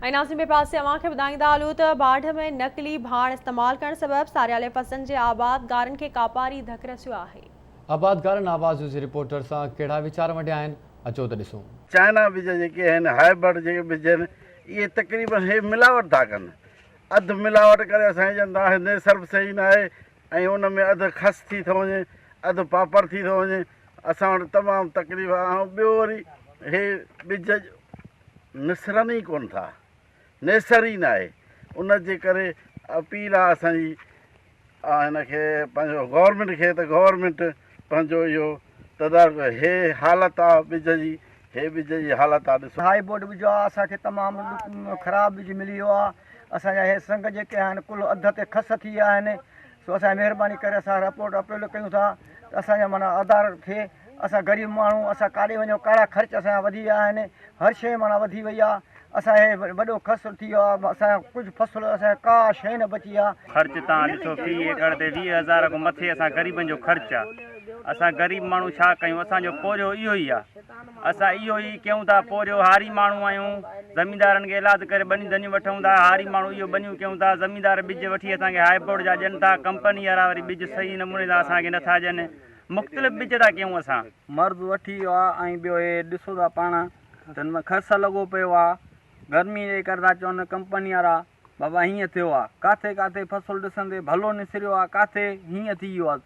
۽ ناظرين ٻئي پاسي اوهان کي ٻڌائيندا هلون ته باڊهه ۾ نقلي ڀاڻ استعمال ڪرڻ سبب ساريالي فصلن جي آبادگارن کي ڪاپاري ڌڪ رسيو آهي. آبادگارن آواز نيوز جي رپورٽر سان ڪهڙا ويچار ونڊيا آهن اچو ته ڏسون. چائنا ٻج جيڪي آهن هائبرڊ جيڪي ٻج آهن اهي تقريبن هي ملاوٽ ٿا ڪن اڌ ملاوٽ ڪري اسان کي چون ٿا نيسر به صحيح ناهي ۽ ان ۾ اڌ خس ٿي ٿو وڃي اڌ پاپڙ ٿي ٿو وڃي اسان وٽ تمام تڪليف آهي ۽ ٻيو وري هي ٻج نسرن ئي ڪونه ٿا، نيسر ئي ناهي، ان جي ڪري اپيل آ اسان جي هن کي پنهنجو گورنمينٽ کي ته گورنمينٽ پنهنجو اهو تدارڪ هي حالت آ ٻج جي هي ٻج جي حالت آ ڏسو. هائي بورڊ ٻج آ اسان کي تمام خراب ٻج ملي ويو آ اسان جا هي سنگ جيڪي آهن ڪل اڌ تي خس ٿي ويا آهن سو اسان مهرباني ڪري اسان رپورٽ اپيل ڪيون ٿا ته اسان جا معنيٰ آڌار ٿئي اسان غريب ماڻهو اسان ڪاڏي وڃون ڪهڙا خرچ اسان جا وڌي ويا آهن هر شيء معنيٰ وڌي وئي آهي اسان هي وڏو خس ٿي ويو آهي اسان جو ڪجهه فصل اسان جي ڪا شيء نه بچي آهي. خرچ تان ڏسو في ايڪڙ تي 20 هزار کان مٿي اسان غريبن جو خرچ آ اسان غريب ماڻهو ڇا ڪيون اسان جو پورهيو اهو ئي آ اسان اهو ئي ڪيون ٿا پورهيو هاري ماڻهو آهيون زميندارن کي ايلاز ڪري ٻنيون ڌنيون وٺون ٿا هاري ماڻهو اهو ٻنيون ڪيون ٿا زميندار ٻج وٺي اسان کي هائبرڊ جا ڏين ٿا ڪمپني وارا وري ٻج صحيح نموني سان اسان کي نٿا ڏين مختلف ٻج ٿا ڪيون اسان. مرض وٺي ويو آ ۽ ٻيو هي ڏسو ٿا پاڻ ته هن ۾ خس لڳو پيو آ گرمي جي ڪري ٿا چون ڪمپني وارا بابا هيئن ٿيو آ ڪاٿي ڪاٿي فصل ڏسندي ڀلو نسريو آ ڪاٿي هيئن ٿي ويو آ.